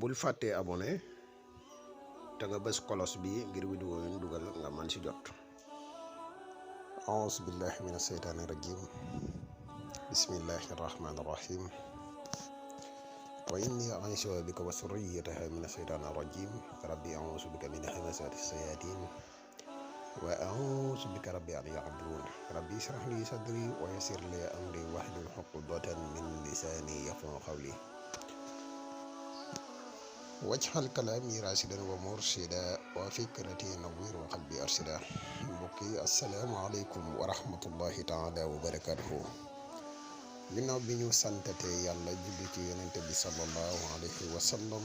bul fàttee abonné te nga bës kolos bi ngir vidéo yi ñu dugal nga man ci jot. auzu billahi mina seytaani rajim bismillahi rahmaani rahim wa inni u'iizuha bika wa zurriyyataha mina seytaani rajim rabbi auzu bika min hamazaati sayaatiin wa auzu bika rabbi an yahduruun rabbi ishrah li sadri wa yassir li amri wahlul uqdatan min lisaani yafqahu qawli wajxal kalaami raasidan wa murshida wa fikrati nawwir wa qalbi arshida. mbokk yi asalaamaaleykum wa rahmatullahi taala wa barakaatuhu. ginnaaw bi ñu santatee yàlla julli ci yonente bi sallallahu alayhi wa sallam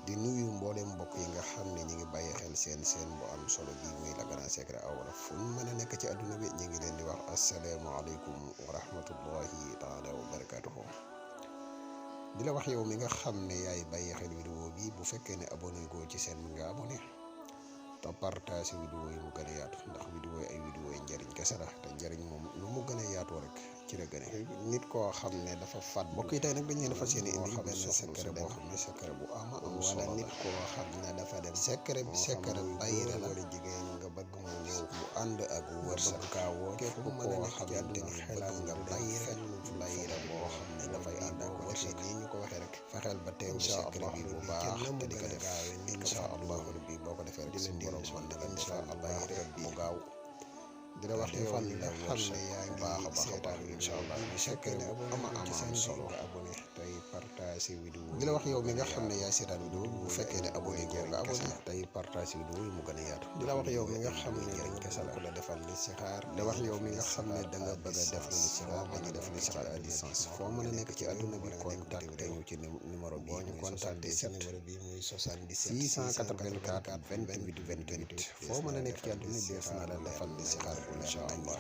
di nuyu mboolem mbokk yi nga xam ne ñi ngi bàyyi xel seen bu am solo bi muy Le Grand Secret Awra fu ñu mën a nekk ci àdduna bi ñu ngi leen di wax asalaamaaleykum wa rahmatullahi taala wa barakaatuhu. di la wax yow mi nga xam ne yaay bàyyi xel vidéo bi bu fekkee ne abonné ko ci seen nga abonné te partage vidéo yi mu gën a yaatu ndax vidéo yi ay vidéo yi njëriñ kese la te njëriñ moom lu mu gën a yaatoo rek ci la gën a nit koo xam ne dafa faat mbokk yi tey nag dañ leen fas yéene indi benn secret boo xam ne secret bu ama am solo wala nit koo xam ne dafa dem secret bi secret bayre la wala jigéen nga bëgg mu ñëw mu ànd ak wërsëg kaa woo képp koo xamante ni xelal nga bayre boo xam ne dafay ànd ak wërsëg nii ñu ko waxee rek fexeel ba teew secret bi bu baax te di ko def incha allah rabbi boo ko defee rek suñu borom mën na la defal bayre bu gaaw di la wax yow mi nga xam ne yaa ngi baax a baax incha allah bu fekkee ne am solo abonné tey partage vidéo di la wax yow mi nga xam ne yaa seetaan vidéo bu fekkee ne abonné ko nga abonné tey partage vidéo yi mu gën a yaatu di la wax yow mi nga xam ne dañ kese la ku la defal listixaar di wax yow mi nga xam ne da nga bëgg a def listixaar dañuy def listixaar à distance foo mën a nekk ci àdduna bi contacté ñu ci numéro bi ñu contacté ci numéro bi muy 77 684 28 28 foo mën a nekk ci àdduna bi def na la defal listixaar incha allah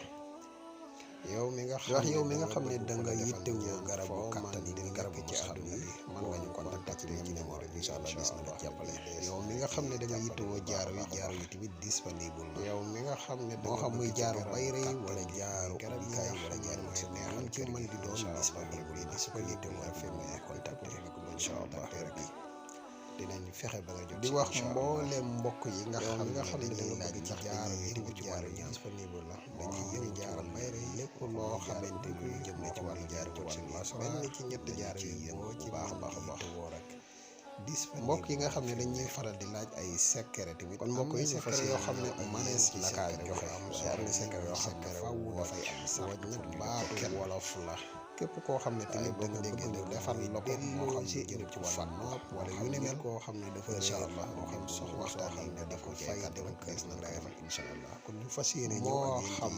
yow mi nga xam ne da nga yittewoo garabu kattan yi garabu ci àdduna bi mën nga ñu contacter ci numéro bi incha allah gis na la jàppale. yow mi nga xam ne da nga yittewoo jaaro yi tamit disponible na. yow mi nga xam ne moo xam muy jaaru bayre yi wala jaaru ubikaay wala jaaru ci neexal ci mën di doon disponible rek fi mu contacter incha allah rek dinañ fexe ba nga jot di wax mboolem mbokk yi nga xam ne dañuy laaj ci jaaru yi tamit jaaru yi disponible la dañuy yëngu jaaru bayre yi lépp loo xamante ni jëm na ci wàllu jaaru ci benn ci ñetti jaar yi yëngu ci baax a baax woo rek mbokk yi nga xam ne dañuy faral di laaj ay secret tamit kon mbokk yi secret yoo xam ne manees la kaa joxe am na secret yoo xam ne faaw dafay am sax nag baatu wolof la képp koo xam ne tamit da nga dégg defal la ko moo xam ne jëm ci wàllu nopp wala yu ni mel koo xam ne dafa incha allah moo xam soxla waxtaan yi ne dafa fay dem kees na nga defal incha allah kon ñu fas yéene moo xam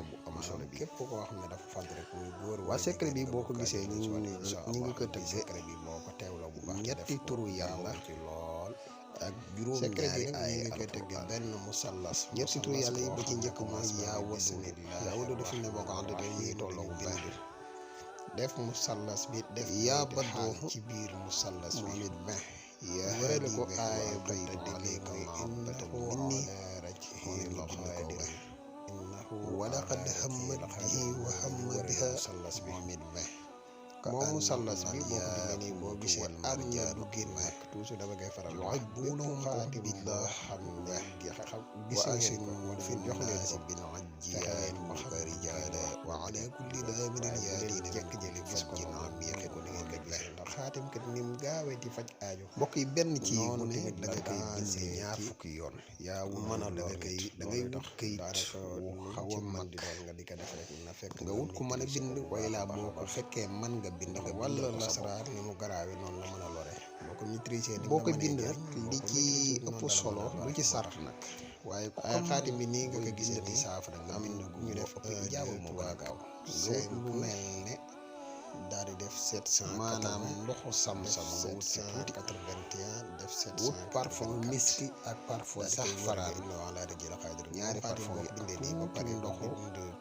bu am solo bi képp koo xam ne dafa fàdd rek muy góor waa secret bi boo ko gisee ñu ngi ko tëggee secret bi boo ko teewloo bu baax ñetti turu yàlla ci lool ak juróom ñaari ay ñu koy tëgg benn musallas ñetti turu yàlla yi ba ci njëkk mooy yaa wadu dafa ne boo ko xam ne dañuy tolloo bu bind def musallas bi def yaa badoo ci biir musallas bi it ba yaa wërale ko aaya bay déglee ko innahu wala qad hammat bihi wa hamma biha musallas bi mit ba moom musallas bi boo ko defee nii boo gisee am na du génn nag toujours dama koy faral wax buunahum billah xam nga gis ngeen fi jox leen si bil ajjiyaan wa rijaala wa ala kulli daamirin yaatiina jekk jëli gis ko naam bi yëxe ko da ngeen ko gis ndax xaatim kat ni mu gaawee di faj aajo mbokk yi benn ci noonu tamit da nga koy bindee ñaar fukki yoon yaa wu mën a doon da ngay wut këyit wu xaw a mag di doon nga di ko def rek na fekk nga wut ku mën a bind way laa boo ko fekkee mën nga bind ko wala lasaraar ni mu garaawe noonu la mën a lore boo ko maîtriser boo ko bind nag li ci ëpp solo lu ci sarax nag waaye xaatim bi nii nga ko gisee di saafara nga am ñu def jaamu mu gën a gaaw seet lu mel ne daal di def 700 maanaam ndoxu sam-sam nga wut 781 def 700 wut parfum miski ak parfum sax faraan wala da jël xaadir ñaari parfum yi bindee nii ba pare ndoxu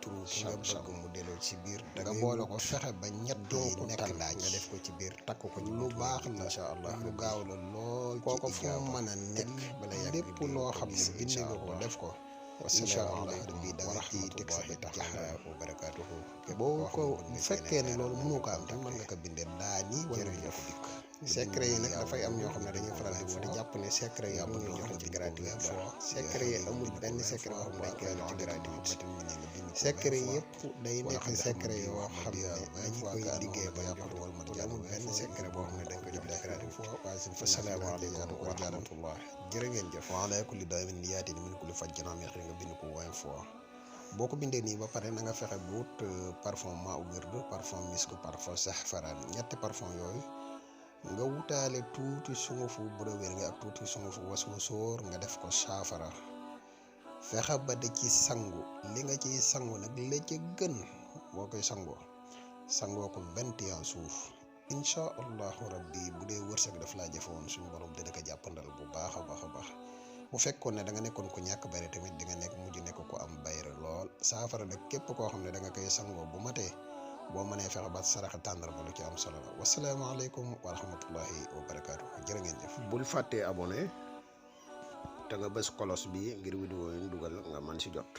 turu ki nga bëgg mu delloo ci biir da nga boole ko fexe ba ñett yi nekk laaj nga def ko ci biir takk ko ci lu baax la incha allah lu gaaw la lool ko foo mën a nekk bala yàgg lépp loo xam ne bind nga ko def ko incha allah rabbi da nga ciy teg sa bët wa barakaatuhu boo ko bu fekkee ne loolu mënu ko am tam mën nga ko bindee daa nii wala ñu ko dikk secret yi nag dafay am ñoo xam ne dañuy faral di woote jàpp ne secret yi am ñu joxe ci gratuit secret yi amul benn secret boo xam ne dañ koy joxe ci gratuit secret yëpp day nekk secret yoo xam ne dañ koy liggéey ba jox amul benn secret boo xam ne dañ ko joxe ci gratuit asalaamaaleykum wa rahmatullah jërë ngeen jëf wala kulli daamin niyaatin min kulli fajjin amiq nga bind ko 20 fois boo ko bindee nii ba pare na nga fexe bu wut parfum maa wird parfum misk parfum saxfaraan ñetti parfum yooyu nga wutaale tuuti sungufu burawér nga ak tuuti sungufu waswasóor nga def ko saafara fexe ba da ci sangu li nga ciy sangu nag la ca gën boo koy sangoo ko 21 jours incha allahu rabbi bu dee wërsëg daf laa jafe woon suñu borom dina ko jàppandal bu baax a baax bu fekkoon ne da nga nekkoon ko ñàkk bayre tamit di nga nekk mujj nekk ko am bayre lool saafara nag képp koo xam ne da nga koy sangoo bu matee boo mënee fexe ba saraxa tàndarma lu ci am solo la wasalaamaaleykum wa rahmatullahi wa barakaatu jërë ngeen jëf. bul fàttee abonné te nga bës kolos bi ngir vidéo yi ñu dugal nga mën si jot.